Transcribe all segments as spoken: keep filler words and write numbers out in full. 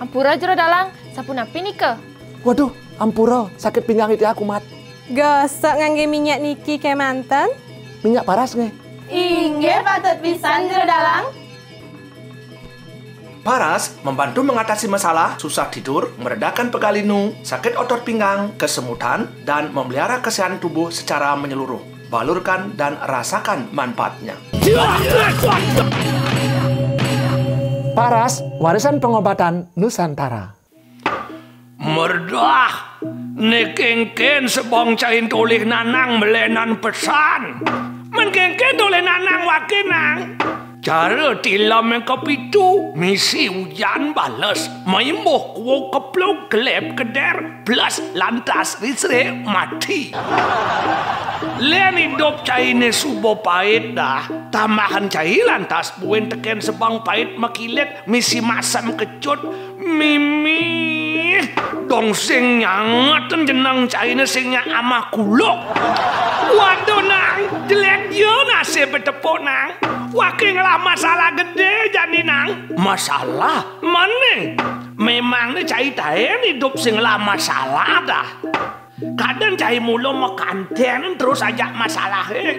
Ampura, Jero Dalang, sapunapi nika? Waduh, ampura, sakit pinggang iti aku, Mat. Gesek ngangge minyak niki kemanten? Minyak paras nggih. Inggih, patut pisan, Jero Dalang. Paras membantu mengatasi masalah susah tidur, meredakan pegal linu, sakit otot pinggang, kesemutan, dan memelihara kesehatan tubuh secara menyeluruh. Balurkan dan rasakan manfaatnya. Paras, warisan pengobatan Nusantara. Merdah, ne kengken sebong cain tolih nanang melenan pesan. Men kengken tolih nanang wake nang. Cara tilem yang kepitu, misi ujan bales, maimbuh kuuk kepluk kelep keder, plus lantas listrik mati. Len idup caine suba pait dah, tambahan cai lantas buin teken sebong pait makilit, misi masem kecut, mimih, dong sing nyanget jeneng caine sing nyak amah kuluk. Waduh, nang, jelek ja nasib betepuk, nang. Wake ngelah masalah gede jani, nang. Masalah? Mene? Memang ne cai taen idup sing ngelah masalah dah. Kadang cai mula makanten terus ajak masalah, eh.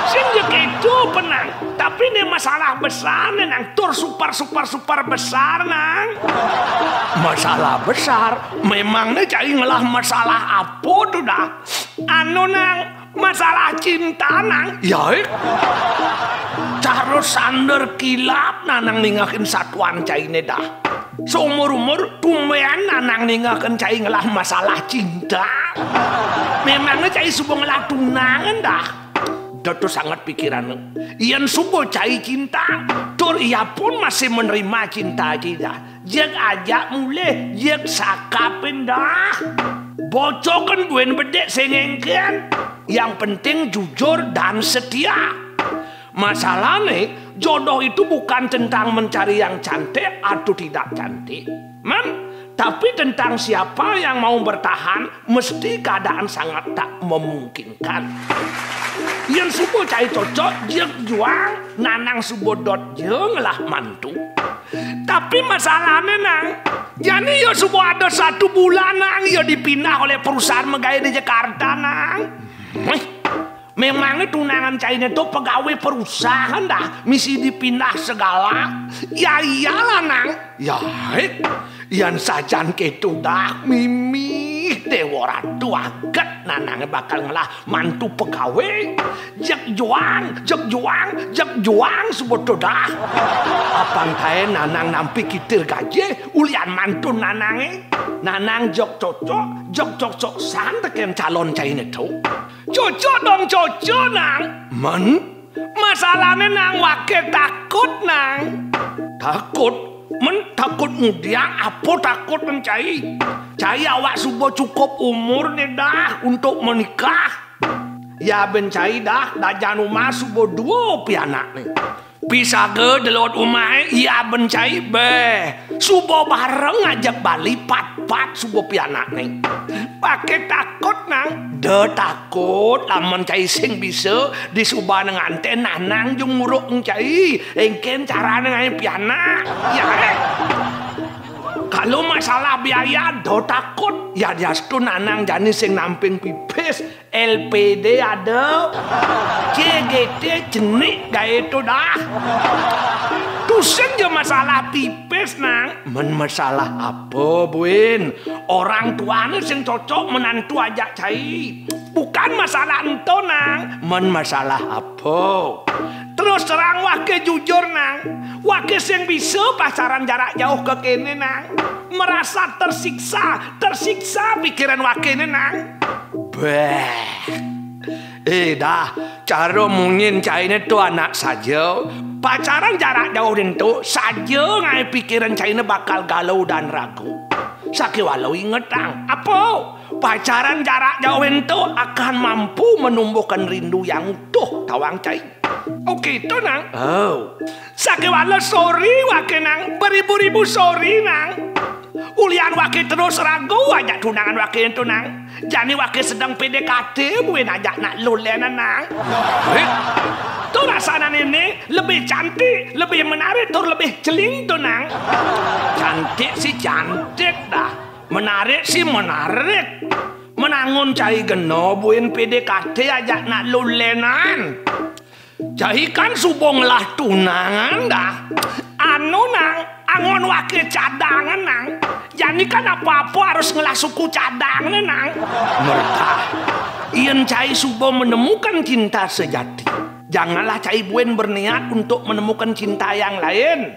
Sing je keto penang. Tapi ne masalah besar ne, nang, tur super, super, super besar, nang. Masalah besar? Memang ne cai ngelah masalah apa tu dah? Anu, nang, masalah cinta, nang. Ya, eh. Cara sander kilat nanang ningakin satuan caine dah. Seumur-umur tumben nanang ningakin cai ngelah masalah cinta. Memangnya cai suba ngelah tunangan dah? Dah tu sangat pikiran. Yen suba cai cinta, tur ia pun masih menerima cinta cai dah. Jeg ajak mulih, jeg sakapin dah. Bocoken buin bedik sing engken. Yang penting jujur dan setia. Masalahnya, jodoh itu bukan tentang mencari yang cantik atau tidak cantik, men, tapi tentang siapa yang mau bertahan, mesti keadaan sangat tak memungkinkan. Yen suba cai cocok, jeg juang, nanang suba dot ja ngelah mantu. Tapi masalahnya, nang, jani ya suba ada satu bulan, nang, ya dipindah oleh perusahaan megawe di Jakarta, nang. Wih, memangnya tunangan caine tu pegawai perusahaan dah, misi dipindah segala. Ya iyalah, nang. Ya, eh, yan sajan keto dah, mimih Dewa Ratu aget nanange bakal ngelah mantu pegawai. Jeg juang, jeg juang, jeg juang suba tu dah. Apang taen nanang nampi kitil gajih, ulian mantu nanange. Nanang jeg cocok, jeg cocok san teken calon caine tu. Cocok dong, cocok, nang. Men, masalahne, nang, wake takut, nang. Takut? Men, takut ngudiang? Apa takut men cai? Cai awak suba cukup umur ne dah untuk menikah. Ya ben cai dah, dajan umah suba dua pianakne. Pisaga delod umahe, ya ben cai, beh. Suba bareng ajak bali pat-pat suba pianakne. Pake takut, nang? De takut, lamun cai sing bisa, disubane nganten nanang jung nguruk cai. Engken carane ngae pianak. Ya, eh. Kalau masalah biaya, de takut. Ya, diastu nanang jani sing namping pipis. L P D ada, C G T cenik gae tu dah. Tusen je masalah pipis, nang. Men masalah apa, buin? Orang tuane sing cocok menantu ajak cai. Bukan masalah ento, nang. Men masalah apa? Terus terang, wake jujur, nang. Wake sing bisa pacaran jarak jauh ke kene, nang. Merasa tersiksa, tersiksa pikiran wakene, nang. Beh. Eh, dah, cara mungin caine tu anak saja. Pacaran jarak jauh ento saja ngae pikiran caine bakal galau dan ragu. Sakewala ingetang, apa? Pacaran jarak jauh ento akan mampu menumbuhkan rindu yang utuh tawang cai. Oke, to, nang. Oh. Sakewala sori wake, nang, beribu-ribu sori, nang. Ulian wake terus ragu ajak tunangan wake ento, nang. Jani wake sedeng P D K T buin ajak nak lulen, nang. Eh? To, Rasanan ini lebih cantik, lebih menarik, tur lebih celing to, Nang. Cantik sih cantik dah. Menarik sih menarik. Menangun cai geno buin P D K T ajak nak lulenan. Cai kan suba ngelah tunangan dah. Anu, Nang, angon wake cadangan, Nang. Jani kan apa-apa harus ngelah suku cadangan, Nang. Merta, yen cai suba menemukan cinta sejati, janganlah cai buin berniat untuk menemukan cinta yang lain.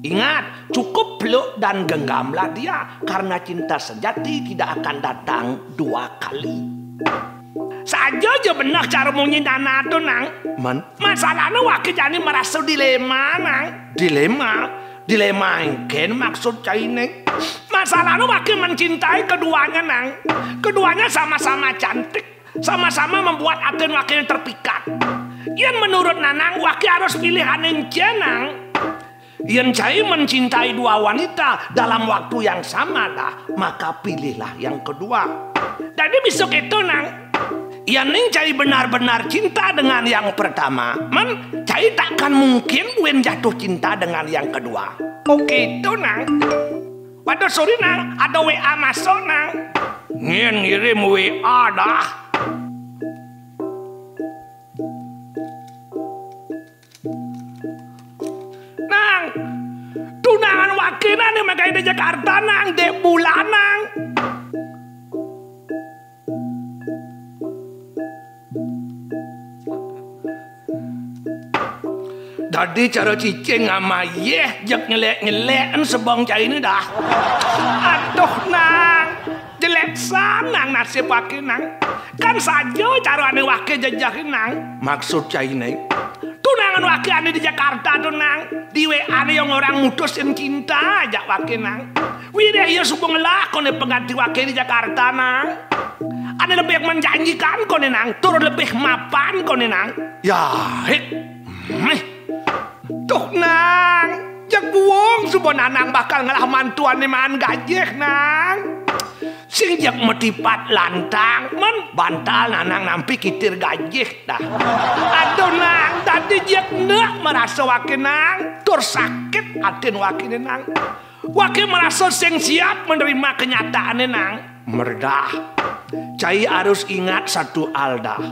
Ingat, cukup peluk dan genggamlah dia, karena cinta sejati tidak akan datang dua kali. Saja ja beneh cara munyi nana to, Nang. Man? Masalahne wake jani merasa dilema, Nang. Dilema? Dilema engken maksud caine. Masalahne wake mencintai keduanya, Nang. Keduanya sama-sama cantik, sama-sama membuat atin wake terpikat. Yen menurut Nanang, wake harus pilih ane ence, Nang. Yen cai mencintai dua wanita dalam waktu yang sama dah, maka pilihlah yang kedua. Dadi bisa keto, Nang. Yen ning cai benar-benar cinta dengan yang pertama, men, cai takkan mungkin buin jatuh cinta dengan yang kedua. Oke to, Nang. Waduh, sorry, Nang, ada W A masuk, Nang. Ngirim W A dah. Nang, tunangan wakene ane megai di Jakarta, Nang, dek bulan, Nang. Dadi cara cicing ngamayeh, jeg nyelek-nyeleken sebeng caine dah. Aduh, Nang. Jelek sanang nasib wake, Nang. Kan saja carane wake jejehe, Nang. Maksud caine? Tunangan wake ane di Jakarta to, Nang. Di W A ne yang orang mutusin cinta ajak wake, Nang. Wireh ya suba ngelah kone pengganti wake di Jakarta, Nang. Ane lebih menjanjikan kone, Nang. Tur lebih mapan kone, Nang. Ya, hik. Meh. Tuh, Nang, jeg buung suba Nanang bakal ngelah mantu ane maan gajih, Nang. Sing jeg metipat lantang, men bantal Nanang nampi kitir gajih dah. Aduh, Nang, dadi jeg nek merasa wake, Nang, tur sakit atin wakene, Nang. Wake merasa sing siap menerima kenyataane, Nang. Merdah. Cai harus ingat satu hal dah.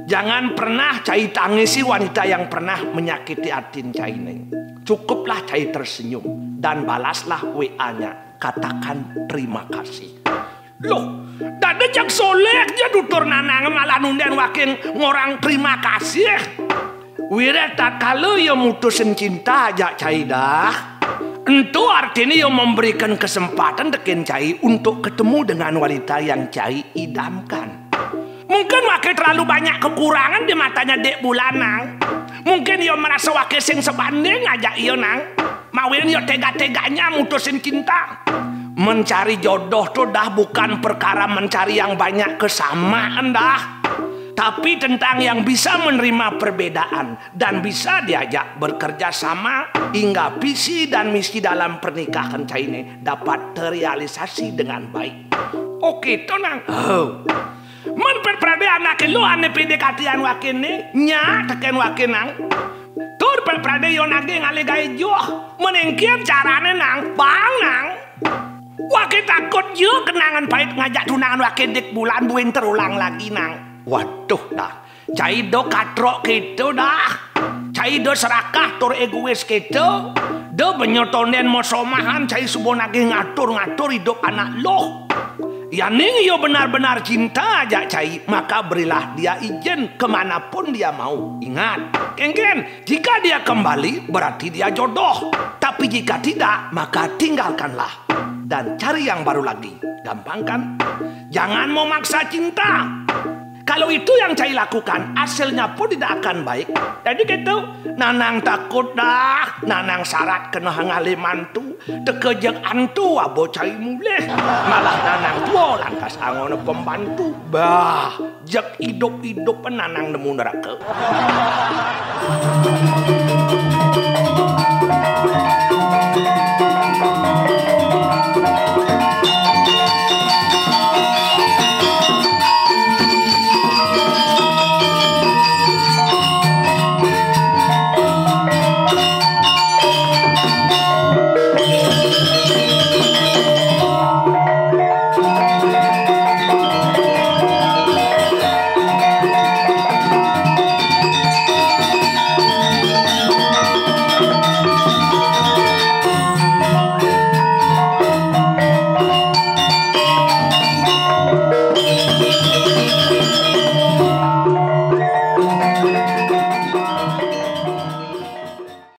Jangan pernah cai tangisi wanita yang pernah menyakiti atin caine. Cukuplah cai tersenyum dan balaslah W A-nya. Katakan terima kasih. Loh, dadi jeg soleh ja tutur Nanang malah nunden wake ngorang terima kasih. Wireh tatkala ia mutusin cinta ajak cai dah, ento artine ia memberikan kesempatan teken cai untuk ketemu dengan wanita yang cai idamkan. Mungkin wake terlalu banyak kekurangan di matanya dek bulan, Nang. Mungkin ia merasa wake sing sebanding ajak ia, Nang. Mawinan ia tega-teganya mutusin cinta. Mencari jodoh to dah bukan perkara mencari yang banyak kesamaan dah, tapi tentang yang bisa menerima perbedaan dan bisa diajak bekerja sama hingga visi dan misi dalam pernikahan caine dapat terrealisasi dengan baik. Oke to, Nang. Oh. Men pet prade anake lo ane P D K T-an wakene, nyak teken wake, Nang. Tur pet prade ia nagih ngalih gae joh. Men engken carane, Nang, bang, Nang. Wake takut ja kenangan pait ngajak tunangan wake dek bulan buin terulang lagi, Nang. Waduh dah. Cai da katrok keto dah. Cai da serakah tur egois keto. Da benya tonden masomahan cai suba nagih ngatur-ngatur idup anak luh. Yaning ia benar-benar cinta ajak cai, maka berilah dia izin ke mana pun dia mau. Ingat, kengken, jika dia kembali, berarti dia jodoh. Tapi jika tidak, maka tinggalkanlah dan cari yang baru lagi. Gampang kan? Jangan memaksa cinta. Kalau itu yang cai lakukan, hasilnya pun tidak akan baik. Jadi gitu, Nanang takut dah, Nanang sarat kena ngalih mantu. Teka jeg antu aba cai mulih. Malah Nanang tua lantas angona pembantu. Bah, jeg idup-idup Nanang nemu neraka.